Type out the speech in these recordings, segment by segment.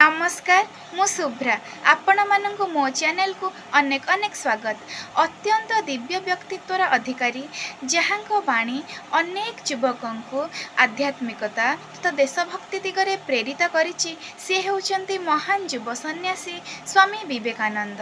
ନମସ୍କାର, ମୁଁ ଶୁଭ୍ରା। ଆପଣମାନଙ୍କୁ ମୋ ଚ୍ୟାନେଲକୁ ଅନେକ ଅନେକ ସ୍ୱାଗତ। ଅତ୍ୟନ୍ତ ଦିବ୍ୟ ବ୍ୟକ୍ତିତ୍ୱର ଅଧିକାରୀ, ଯାହାଙ୍କ ବାଣୀ ଅନେକ ଯୁବକଙ୍କୁ ଆଧ୍ୟାତ୍ମିକତା ତଥା ଦେଶଭକ୍ତି ଦିଗରେ ପ୍ରେରିତ କରିଛି, ସିଏ ହେଉଛନ୍ତି ମହାନ ଯୁବ ସନ୍ନ୍ୟାସୀ ସ୍ୱାମୀ ବିବେକାନନ୍ଦ।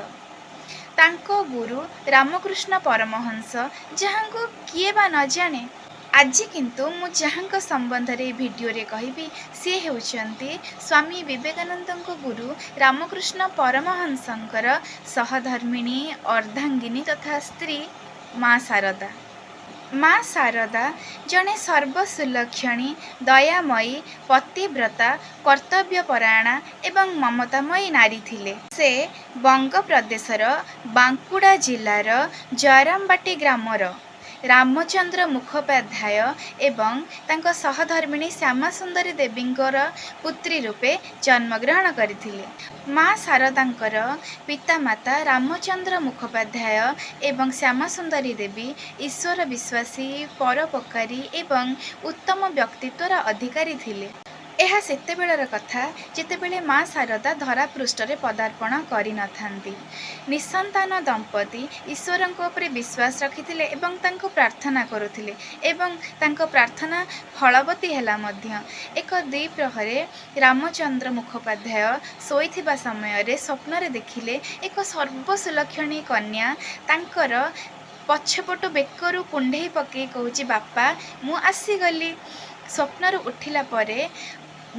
ତାଙ୍କ ଗୁରୁ ରାମକୃଷ୍ଣ ପରମହଂସ, ଯାହାଙ୍କୁ କିଏ ବା ନ ଜାଣେ। ଆଜି କିନ୍ତୁ ମୁଁ ଯାହାଙ୍କ ସମ୍ବନ୍ଧରେ ଏହି ଭିଡ଼ିଓରେ କହିବି, ସିଏ ହେଉଛନ୍ତି ସ୍ୱାମୀ ବିବେକାନନ୍ଦଙ୍କ ଗୁରୁ ରାମକୃଷ୍ଣ ପରମହଂସଙ୍କର ସହଧର୍ମିଣୀ, ଅର୍ଦ୍ଧାଙ୍ଗିନୀ ତଥା ସ୍ତ୍ରୀ ମା ଶାରଦା। ମା ଶାରଦା ଜଣେ ସର୍ବସୁଲକ୍ଷଣୀ, ଦୟାମୟୀ, ପତିବ୍ରତା, କର୍ତ୍ତବ୍ୟପରାୟଣା ଏବଂ ମମତାମୟୀ ନାରୀ ଥିଲେ। ସେ ବଙ୍ଗ ପ୍ରଦେଶର ବାଙ୍କୁଡ଼ା ଜିଲ୍ଲାର ଜୟରାମବାଟୀ ଗ୍ରାମର ରାମଚନ୍ଦ୍ର ମୁଖୋପାଧ୍ୟାୟ ଏବଂ ତାଙ୍କ ସହଧର୍ମିଣୀ ଶ୍ୟାମାସୁନ୍ଦରୀ ଦେବୀଙ୍କର ପୁତ୍ରୀ ରୂପେ ଜନ୍ମଗ୍ରହଣ କରିଥିଲେ। ମା ଶାରଦାଙ୍କର ପିତାମାତା ରାମଚନ୍ଦ୍ର ମୁଖୋପାଧ୍ୟାୟ ଏବଂ ଶ୍ୟାମାସୁନ୍ଦରୀ ଦେବୀ ଈଶ୍ୱର ବିଶ୍ୱାସୀ, ପରୋପକାରୀ ଏବଂ ଉତ୍ତମ ବ୍ୟକ୍ତିତ୍ୱର ଅଧିକାରୀ ଥିଲେ। ଏହା ସେତେବେଳର କଥା, ଯେତେବେଳେ ମା ଶାରଦା ଧରାପୃଷ୍ଠରେ ପଦାର୍ପଣ କରିନଥାନ୍ତି। ନିଃସନ୍ତାନ ଦମ୍ପତି ଈଶ୍ୱରଙ୍କ ଉପରେ ବିଶ୍ୱାସ ରଖିଥିଲେ ଏବଂ ତାଙ୍କୁ ପ୍ରାର୍ଥନା କରୁଥିଲେ ଏବଂ ତାଙ୍କ ପ୍ରାର୍ଥନା ଫଳବତୀ ହେଲା ମଧ୍ୟ। ଏକ ଦ୍ୱିପ୍ରହରେ ରାମଚନ୍ଦ୍ର ମୁଖୋପାଧ୍ୟାୟ ଶୋଇଥିବା ସମୟରେ ସ୍ୱପ୍ନରେ ଦେଖିଲେ, ଏକ ସର୍ବସୁଲକ୍ଷଣୀ କନ୍ୟା ତାଙ୍କର ପଛପଟୁ ବେକରୁ କୁଣ୍ଢେଇ ପକେଇ କହୁଛି, "ବାପା, ମୁଁ ଆସିଗଲି।" ସ୍ୱପ୍ନରୁ ଉଠିଲା ପରେ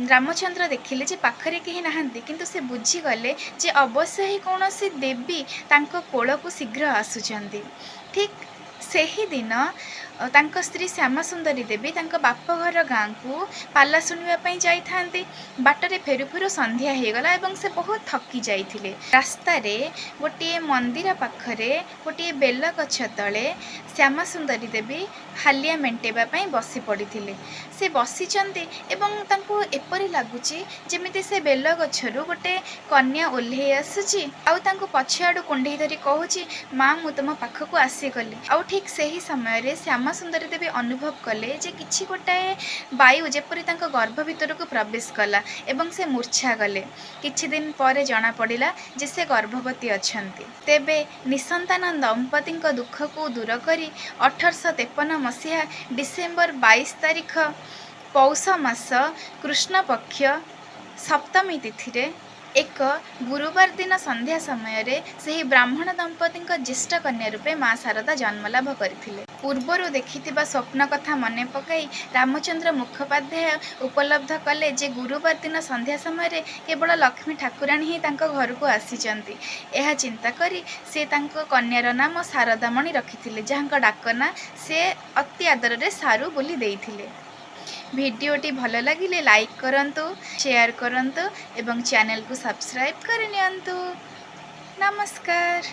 ରାମଚନ୍ଦ୍ର ଦେଖିଲେ ଯେ ପାଖରେ କେହି ନାହାନ୍ତି, କିନ୍ତୁ ସେ ବୁଝିଗଲେ ଯେ ଅବଶ୍ୟ ହିଁ କୌଣସି ଦେବୀ ତାଙ୍କ କୋଳକୁ ଶୀଘ୍ର ଆସୁଛନ୍ତି। ଠିକ୍ ସେହିଦିନ ତାଙ୍କ ସ୍ତ୍ରୀ ଶ୍ୟାମାସୁନ୍ଦରୀ ଦେବୀ ତାଙ୍କ ବାପଘର ଗାଁକୁ ପାଲା ଶୁଣିବା ପାଇଁ ଯାଇଥାନ୍ତି। ବାଟରେ ଫେରୁ ଫେରୁ ସନ୍ଧ୍ୟା ହେଇଗଲା ଏବଂ ସେ ବହୁତ ଥକି ଯାଇଥିଲେ। ରାସ୍ତାରେ ଗୋଟିଏ ମନ୍ଦିର ପାଖରେ ଗୋଟିଏ ବେଲ ଗଛ ତଳେ ଶ୍ୟାମାସୁନ୍ଦରୀ ଦେବୀ ହାଲିଆ ମେଣ୍ଟେଇବା ପାଇଁ ବସି ପଡ଼ିଥିଲେ। ସେ ବସିଛନ୍ତି ଏବଂ ତାଙ୍କୁ ଏପରି ଲାଗୁଛି, ଯେମିତି ସେ ବେଲ ଗଛରୁ ଗୋଟେ କନ୍ୟା ଓହ୍ଲେଇ ଆସୁଛି ଆଉ ତାଙ୍କୁ ପଛଆଡ଼ୁ କୁଣ୍ଢେଇ ଧରି କହୁଛି, "ମା, ମୁଁ ତୁମ ପାଖକୁ ଆସିଗଲି।" ଆଉ ଠିକ୍ ସେହି ସମୟରେ ଶ୍ୟାମାସୁନ୍ଦରୀ ଦେବୀ ଅନୁଭବ କଲେ ଯେ କିଛି ଗୋଟାଏ ବାୟୁ ଯେପରି ତାଙ୍କ ଗର୍ଭ ଭିତରକୁ ପ୍ରବେଶ କଲା ଏବଂ ସେ ମୂର୍ଚ୍ଛା ଗଲେ। କିଛି ଦିନ ପରେ ଜଣାପଡ଼ିଲା ଯେ ସେ ଗର୍ଭବତୀ ଅଛନ୍ତି। ତେବେ ନିଃସନ୍ତାନ ଦମ୍ପତିଙ୍କ ଦୁଃଖକୁ ଦୂର କରି 1853 ମସିହା ଡିସେମ୍ବର 22 ତାରିଖ, ପୌଷ ମାସ କୃଷ୍ଣପକ୍ଷ ସପ୍ତମୀ ତିଥିରେ ଏକ ଗୁରୁବାର ଦିନ ସନ୍ଧ୍ୟା ସମୟରେ ସେହି ବ୍ରାହ୍ମଣ ଦମ୍ପତିଙ୍କ ଜ୍ୟେଷ୍ଠ କନ୍ୟା ରୂପେ ମା ଶାରଦା ଜନ୍ମଲାଭ କରିଥିଲେ। ପୂର୍ବରୁ ଦେଖିଥିବା ସ୍ୱପ୍ନ କଥା ମନେ ପକାଇ ରାମଚନ୍ଦ୍ର ମୁଖୋପାଧ୍ୟାୟ ଉପଲବ୍ଧ କଲେ ଯେ ଗୁରୁବାର ଦିନ ସନ୍ଧ୍ୟା ସମୟରେ କେବଳ ଲକ୍ଷ୍ମୀ ଠାକୁରାଣୀ ହିଁ ତାଙ୍କ ଘରକୁ ଆସିଛନ୍ତି। ଏହା ଚିନ୍ତା କରି ସେ ତାଙ୍କ କନ୍ୟାର ନାମ ଶାରଦାମଣି ରଖିଥିଲେ, ଯାହାଙ୍କ ଡାକ ନାଁ ସେ ଅତି ଆଦରରେ ସାରୁ ବୋଲି ଦେଇଥିଲେ। ଭିଡ଼ିଓଟି ଭଲ ଲାଗିଲେ ଲାଇକ୍ କରନ୍ତୁ, ସେୟାର କରନ୍ତୁ ଏବଂ ଚ୍ୟାନେଲକୁ ସବସ୍କ୍ରାଇବ୍ କରିନିଅନ୍ତୁ। ନମସ୍କାର।